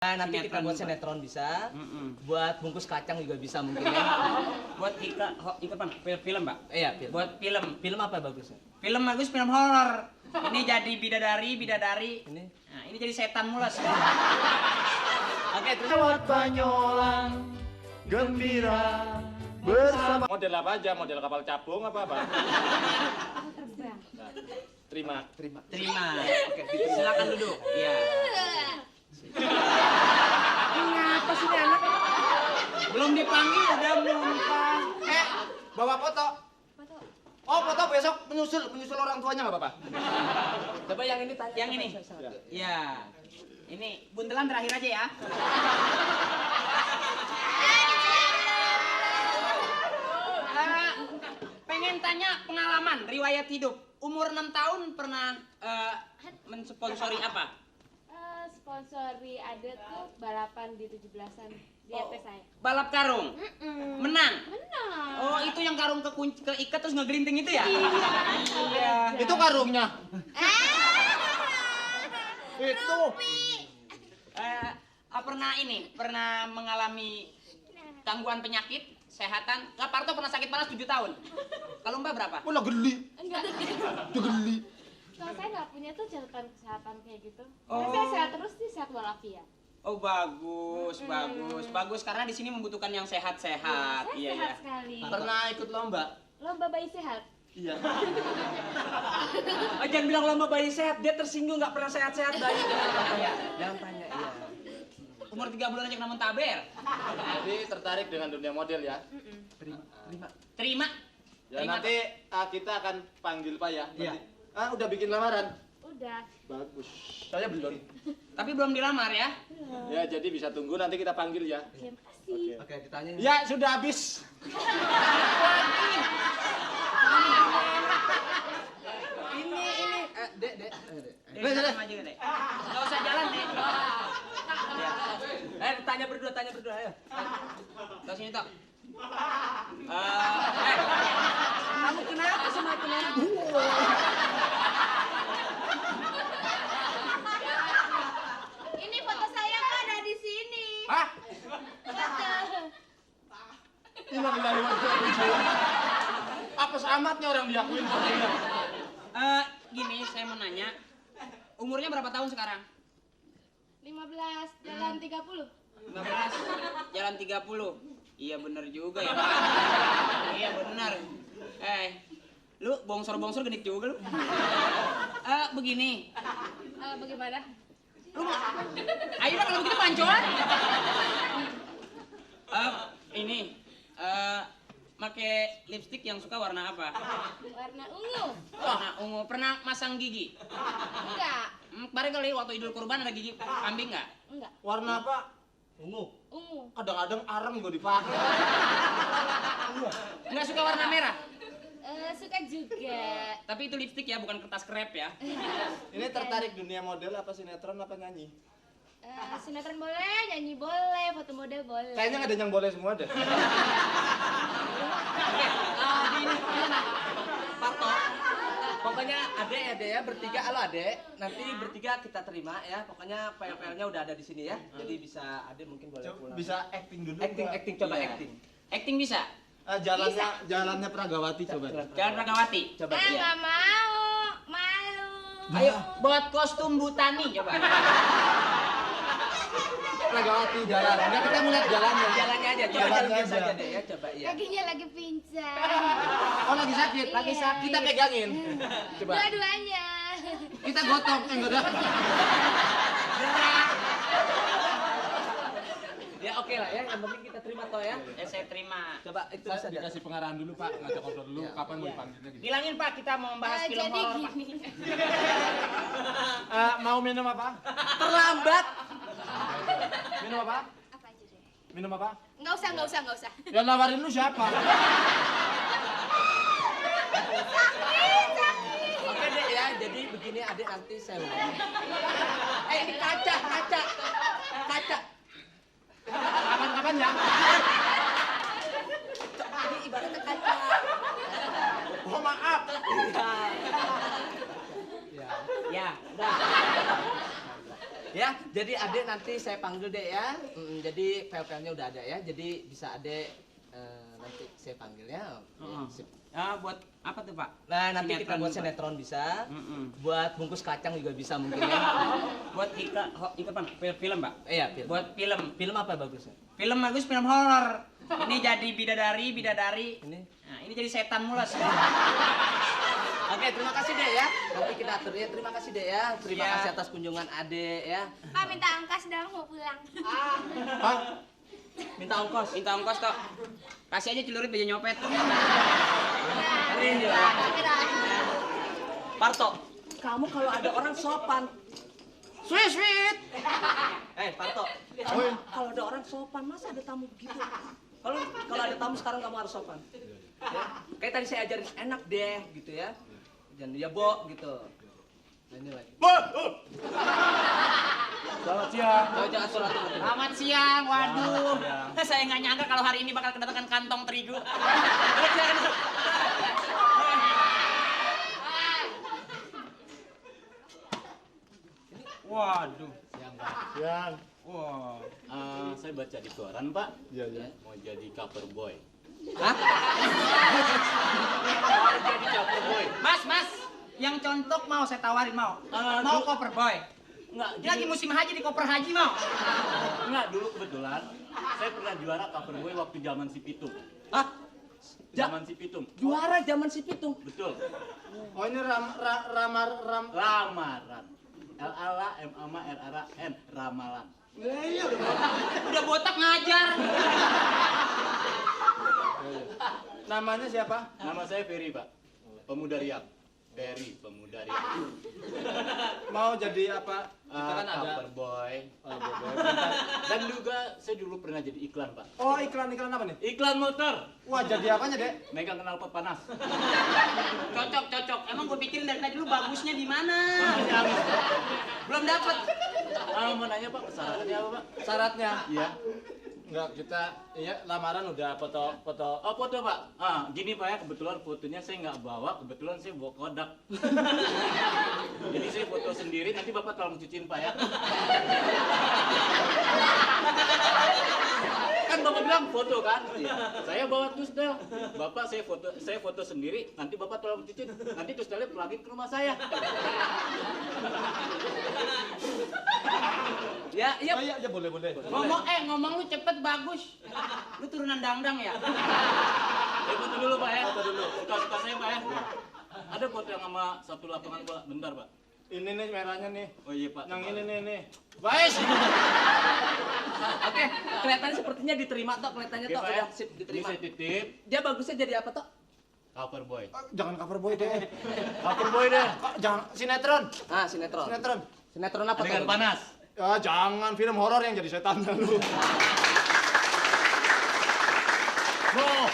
Nah, nanti kita buat sinetron bisa, buat bungkus kacang juga bisa mungkin ya. Buat Bang, film, Pak. Iya, film. Buat film. Film apa bagusnya? Film bagus, film horor. Ini jadi bidadari. Ini. Nah, ini jadi setan mulas. Oke, terus Lewat Banyolan gembira bersama. Model apa aja? Model kapal capung apa? Terima. Terima. Oke, silakan duduk. Iya. Ngapa sih ini anak? Belum dipanggil udah muntah. Bawa foto. Oh, foto besok menyusul orang tuanya nggak apa-apa? coba yang ini tanya. Yang ini. Ya. Ini buntelan terakhir aja ya. Pengen tanya pengalaman, riwayat hidup. Umur 6 tahun pernah mensponsori apa? Sponsori ada tuh balapan di 17-an di RT saya. Balap karung. Menang. Menang. Oh, itu yang karung keikat terus ngegelinting itu ya? Iya. Itu karungnya. Itu. Pernah mengalami gangguan penyakit, kesehatan. Kak Parto pernah sakit panas 7 tahun. Kalau Mbak berapa? Udah geli. Enggak. Udah geli. Kalau saya nggak punya tuh catatan kesehatan kayak gitu. Oh. Saya sehat terus sih, sehat walafiat. Oh, bagus karena di sini membutuhkan yang sehat-sehat. Saya Iya, sehat iya. sekali. Pernah ikut lomba? Lomba bayi sehat. Iya. Oh, jangan bilang lomba bayi sehat, dia tersinggung nggak pernah sehat-sehat bayi. Jangan tanya, iya. Umur 3 bulan aja kena muntaber. Jadi tertarik dengan dunia model ya? Terima. Ya Terima. nanti kita akan panggil Pak ya. Iya. Nanti. Udah bikin lamaran? Udah. Bagus. Saya belum. Tapi belum dilamar ya. Ya jadi bisa tunggu nanti kita panggil ya. Terima kasih. Oke, ditanya. Ya sudah habis. Ini, Dek. Dek, maju, Dek. Nggak usah jalan, Dek. Tanya berdua, ayo. Ke sini, Tok. Kamu kenapa sama kenapa? Ini foto saya kok ada di sini. Hah? Foto. Apa seamatnya orang diakuin fotonya? Gini, saya mau nanya. Umurnya berapa tahun sekarang? 15 jalan 30. 15, jalan 30. Iya bener juga ya, Pak. Iya bener. Lu bongsor-bongsor genit juga lu. Begini. Bagaimana? Ayo lah kalau begitu pancoan. Make lipstick yang suka warna apa? Warna ungu. Warna ungu. Pernah masang gigi? Enggak. Kemarin kali waktu Idul Kurban ada gigi kambing nggak? Enggak. Warna apa? Ungu. Ungu. Kadang-kadang arem juga dipakai. Nggak suka warna merah? Suka juga. Tapi itu lipstick ya, bukan kertas krep ya. Ini tertarik dunia model apa sinetron apa nyanyi? Sinetron boleh, nyanyi boleh, foto model boleh. Kayaknya nggak ada yang boleh semua deh. Parto. Pokoknya adek ya bertiga, halo adek. Nanti bertiga kita terima ya. Pokoknya file-filenya udah ada di sini ya. Jadi bisa adek mungkin boleh pulang. Bisa acting dulu. Acting coba Iya. acting. Acting bisa? Jalannya Pragawati coba. Jalan Pragawati. Coba Ah, ya. nggak mau, malu. Ayo buat kostum Butani coba. Pragawati jalan. Enggak, kita mau lihat jalannya. Jalannya aja, coba Jalannya jalan biasa aja. aja deh ya, coba ya. Kakinya lagi pincang. Oh, lagi sakit. Lagi sakit. Kita pegangin. Coba. Dua-duanya. Kita gotong. Enggak ada. Ya oke lah ya, yang penting kita terima toh ya. Saya terima. Coba itu bisa Saya dikasih pengarahan dulu Pak, ngajak ngobrol dulu kapan mau dipanggilnya gitu. Bilangin Pak, kita mau membahas film Jadi horor Pak. gini. Mau minum apa? terlambat. Minum apa? Apa aja deh? Minum apa? Nggak usah. Yang nawarin lu siapa? Oke deh ya, jadi begini adik nanti saya hubungi. Ini kaca. Kapan ya? Ini ibaratnya kaca. Oh maaf. Ya, udah. Ya, jadi Jadi adek nanti saya panggil deh ya. Jadi file-filenya udah ada ya. Jadi bisa adek nanti saya panggil ya. Sip. Ya, buat apa tuh, Pak? Nah, nanti kita buat Pak. sinetron bisa. Mm-mm. Buat bungkus kacang juga bisa mungkin ya. Buat ikut Bang, film, Pak. Iya, film. Buat film. Film apa bagusnya? Film bagus, film horor. Ini jadi bidadari. Ini. Nah, ini jadi setan mulas. Oke, terima kasih deh ya. Nanti kita atur ya. Terima kasih deh ya. Terima Siap. kasih atas kunjungan adek ya. Pak minta angkas dong mau pulang. Hah? Minta ongkos. Minta ongkos toh. Kasih aja celurit bisa nyopet. Ini ya. Parto, kamu kalau ada orang sopan. Sweet. Parto, Oi. kalau ada orang sopan, masa ada tamu begitu? Kalau ada tamu sekarang kamu harus sopan. Ya? Kayak tadi saya ajarin enak deh gitu ya. Jangan ya Bo gitu. Nah, ini lagi. Selamat siang. Jangan sholat dulu. Selamat siang, waduh. Saya nggak nyangka kalau hari ini bakal kedatangan kantong terigu. Waduh. Siang. Wah. Saya baca di koran, Pak. Iya. Mau jadi cover boy. Hah? Mau jadi cover boy. Mas, yang contoh mau saya tawarin mau. Mau koper boy. Enggak, Ini lagi musim haji di koper haji mau. enggak dulu kebetulan saya pernah juara cover boy waktu zaman si Pitung. Hah? Zaman si Pitung. Juara zaman si Pitung. Betul. Oh ini Lamaran. L-A-M-A-R-A-R-A-N. Ramalan. Udah botak ngajar. namanya siapa? Nama saya Ferry, Pak. Pemuda Riau. Ferry, Pemuda Riau. Mau jadi apa? Kita kan ada. Cover boy. Oh, boy. Dan juga saya dulu pernah jadi iklan, Pak. Oh iklan apa nih? Iklan motor. Wah jadi apanya dek? Megang knalpot panas. Cocok. Emang gue pikirin dari tadi lu bagusnya di mana? Belum dapet. Mau nanya, Pak, syaratnya apa, Pak? Syaratnya? Iya. Enggak kita lamaran udah foto. Oh, foto, Pak. Gini, Pak ya, kebetulan fotonya saya nggak bawa, kebetulan saya bawa Kodak. Jadi saya foto sendiri, nanti Bapak tolong cuciin, Pak ya. Kan Bapak bilang foto kan? Iya. Saya bawa tusdel. Bapak saya foto sendiri, nanti Bapak tolong cuciin. Nanti tusdelnya pulangin ke rumah saya. Ya, iya. Oh iya boleh. Ngomong lu cepet bagus. Lu turunan dangdang ya? Saya foto dulu, Pak ya. Foto dulu. Suka-suka saya, Pak ya. Ada foto yang sama satu lapangan bola. Bentar, Pak. Ini nih merahnya nih. Oh iya, Pak. Yang Coba. ini nih. Baik. Oke, kelihatannya sepertinya diterima toh, kelihatannya Oke, toh Pak udah ya. sip Ini diterima. saya titip Dia bagusnya jadi apa toh? cover boy. Jangan cover boy deh. Cover boy deh. Jangan sinetron. Ah, sinetron. Sinetron apa Adegan toh? panas. Ya jangan film horor yang jadi setan lu. Boh.